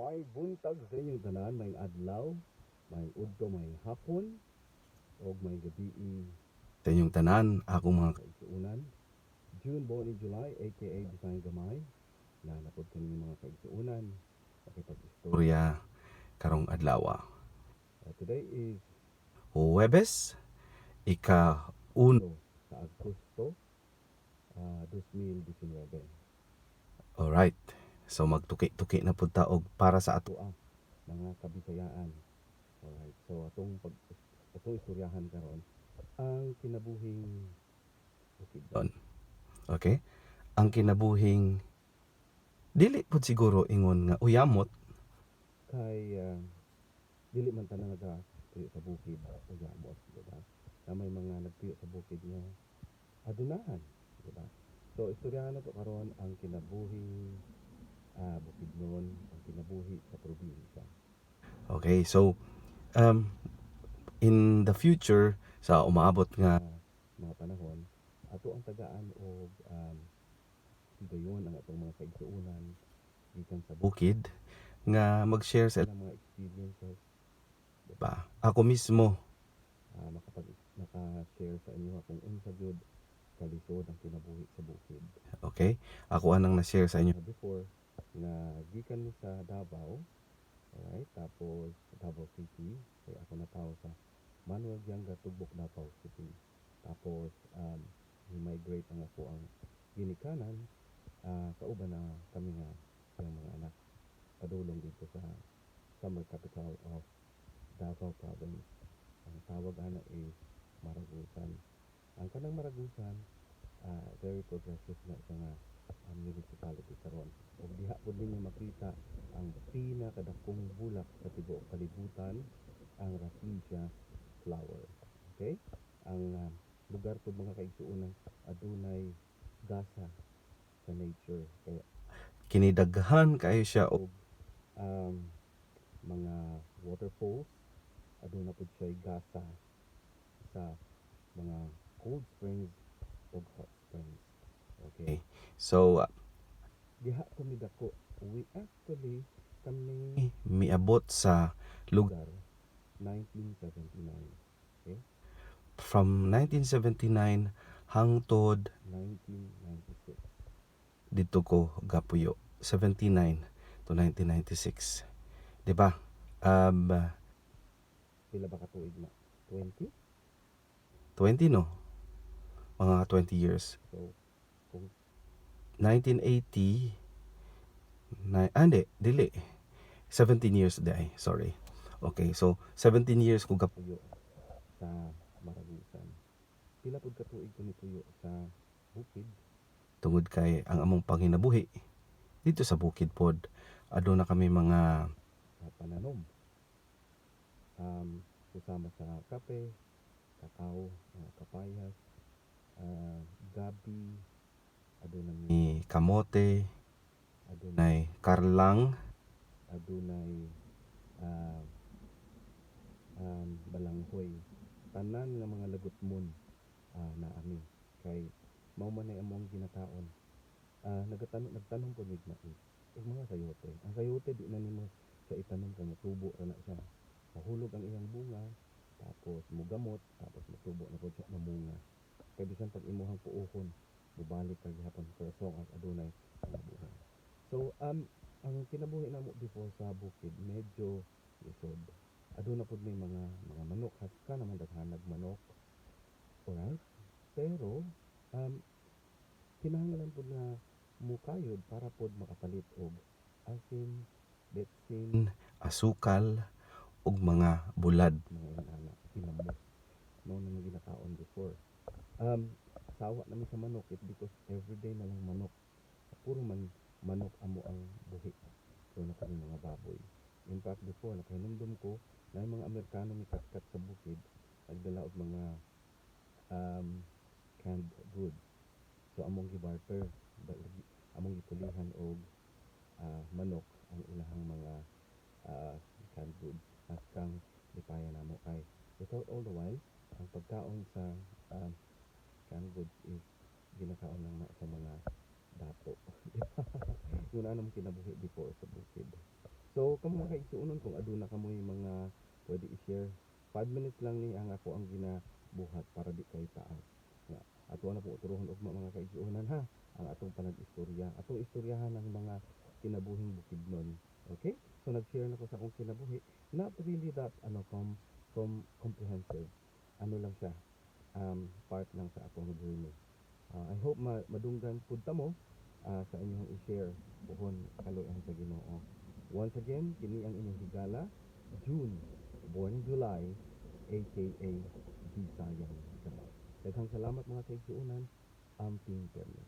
Maayong buntag sa inyong tanan, maayong adlaw, maayong udto, maayong hapon, ug maayong gabii sa inyong tanan, akong mga kaigsuonan. June, born in July, aka Bisayang Gamay, na napod kami mga kaigsuonan, makipag-istorya. Istorya karong adlaw. Today is Huwebes, ika-1. Sa Agosto 2019. Alright. So magtuki-tuki na pud ta og para sa ato. Ato mga kabisayaan. Alright. So atong istoryahan karon ang kinabuhing bukidnon. Okay? Ang kinabuhing dili pud siguro ingon nga uyamot. Kay dili man tanan nagapuyo sa bukid uyamot, di ba? Na may mga nagpuyo sa bukid nga adunahan, di ba? So istoryahan nato karon ang kinabuhing bukidnon, ang kinabuhi sa probinsya. Okay, so in the future, sa umaabot nga mga panahon, ato ang tagaan og higayon ang atong mga kaigsuonan gikan sa bukid nga mag-share sa ilang mga experiences, ba. Ako mismo makapag naka-share sa inyo kung unsa gyud kalisod ang kinabuhi sa bukid. Okay? Ako anang na-share sa inyo Before nga gikan mi sa Davao, alright, tapos Davao City, kay ako natawo sa Manuel Gianga, Tugbok, Davao City. Tapos migrate ang ako ang ginikanan, kauban na kami nga iyang mga anak padulong dito sa summer capital of Davao Province. Ang tawag ana is Maragusan. Ang kanang Maragusan, very progressive na siya nga municipality karon. Ug diha pud ninyo makita ang pinakadakong bulak sa tibuok kalibutan, ang Rafflesia flower. Okay? Ang lugar pud, mga kaigsuonan, adunay gasa sa nature kaya kinidaghan kaayo siya og mga waterfalls, aduna pud siya gasa sa mga cold springs ug hot springs. Okay. So Diha kami dako. We actually kami miabot sa lugar lugar 1979. Okay? From 1979 hangtod 1996. Didto ko gapuyo 79 to 1996, di ba? Pila ba ka tuig na? 20? 20, no? Mga 20 years. So kung 1980 na, ah, hindi, dili, 17 years di ay, sorry. Okay, so 17 years ko puyo sa Maragusan. Pila pud ka tuig ko ni puyo sa bukid? Tungod kay ang among panginabuhi dito sa bukid pod, aduna kami mga sa pananom. Kasama sa kape, kakao, kapayas, gabi, aduna mi ni kamote, adunay nay karlang, adunay balanghoy. Tanan nga mga lagutmon naa mi kay mao man ay among ginakaon. Nagatanom, nagtanom pod mig mais ug mga sayote. Ang sayote, di na nimo siya itanom kay motubo ra na siya. Mahulog ang iyang bunga, tapos mugamot, tapos motubo na pod siya, mamunga. Kay bisan pag imuhang puohon, mobalik ka gihapon for as long as adunay mga bunga. So ang kinabuhi namo before sa bukid medyo lisod. Aduna pud may mga manok, haska naman daghanag manok. Alright? Pero kinahanglan pud nga mukayod para pod makapalit og asin, betsin, asukal ug mga bulad. Mga inana, ginamos. Mao na nga ginakaon before. Sawa na mi sa manok it because everyday na lang manok. Puro man manok amo ang buhi. So na kami mga baboy. In fact, before, nakahinumdum ko na mga Amerikano mikatkat sa bukid, nagdala og mga canned goods. So among gibarter, among gipulihan og manok ang ilahang mga canned goods. Haskang lipaya namo kay without all the while ang pagkaon sa canned goods is ginakaon lang na sa mga dato. Di ba? Yun ang kinabuhi before sa bukid. So, kamo mga kaigsuonan, kung aduna kamoy mga pwede i-share, 5 minutes lang ni ang ako ang ginabuhat para di kay taas. Nga, ato na po uturohon ugma, mga kaigsuonan, ha, ang atong panag-istorya. Atong istoryahan ang mga kinabuhing Bukidnon. Okay? So nag-share na ko sa akong kinabuhi. Not really that ano com comprehensive. Ano lang siya? Part lang sa akong journey. I hope madunggan pud ta mo sa inyong i-share puhon, kaluoyan sa Ginoo. Once again, kini ang inyong higala, June, born in July, aka Bisayan Guy. Daghang salamat, mga kaigsuonan, amping permi.